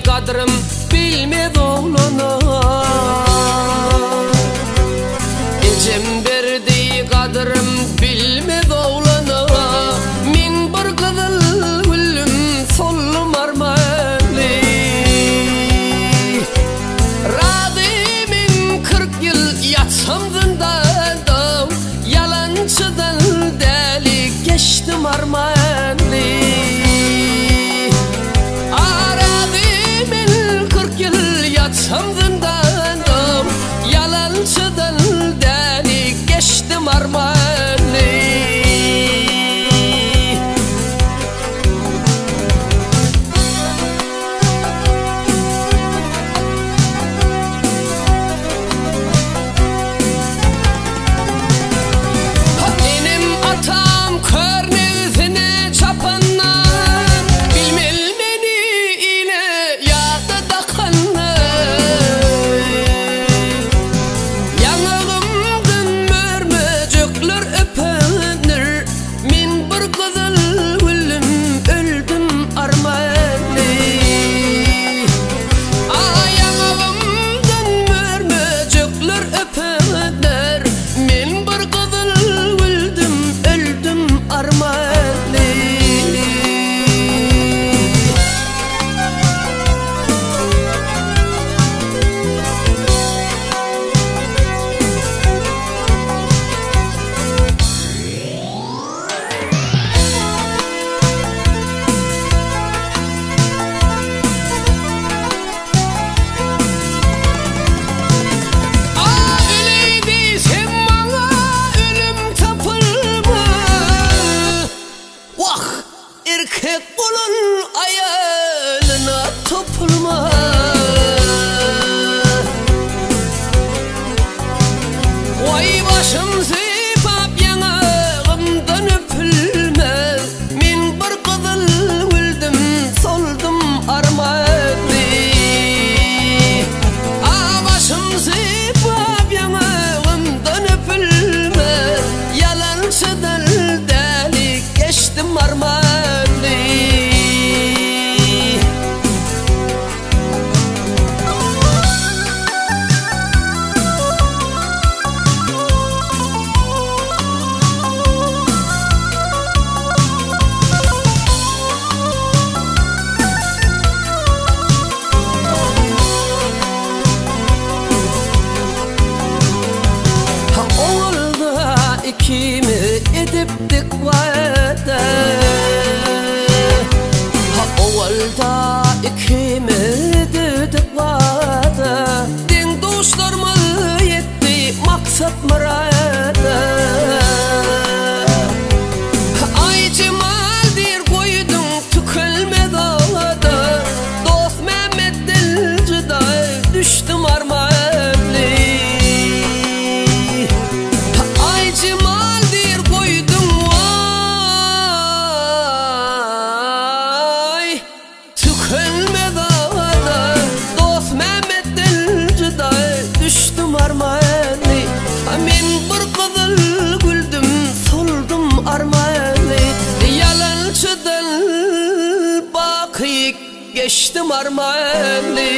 gadrym bilmez oglana. Ejem berdi gadrym bilmez oglana. Men bir gyzyl gülüm soldum armanly. Razy men 40 ýyl ýatsam zyndanda, Ýalançydan däli geçdim armanly. Arazy men 40 ýyl ýatsam zyndanda, Ýalançydan däli geçdim armanly. Enem atam kör nebsine çapanlar, Bilmeli meni ile ýada dakanlar. Ýaňagymdan mörmejekler öpendir, Men bir gyzyl gülüm öldüm armanly. Ýaňagymdan mörmejekler öpendir, Men bir gyzyl güldüm öldüm armanly. Öleý diýsem maňa ölüm tapylma. Wah, erkek bolan aýalyna topulma. Waý başym sypap ýaňagymdan öpülme. Men bir gyzyl güldüm soldum armanly. Başym sypap ýaňagymdan öpülme. Ýalançydan däli geçdim armanly. Owalda ikimiz edipdik wada. Owalda ikimiz edipdik wada. Deň duşlarymyz ýetdi maksat murada. Aý jemal diýr goýduň tükenmez ada. Dost Mehmet juda düşdüm armanly. Aý jemal diýr goýduň waý tükenmez ada. Dost Mehmet juda düşdüm armanly. Men bir gyzyl güldüm soldum armanly. Ýalançydan baky geçdim armanly.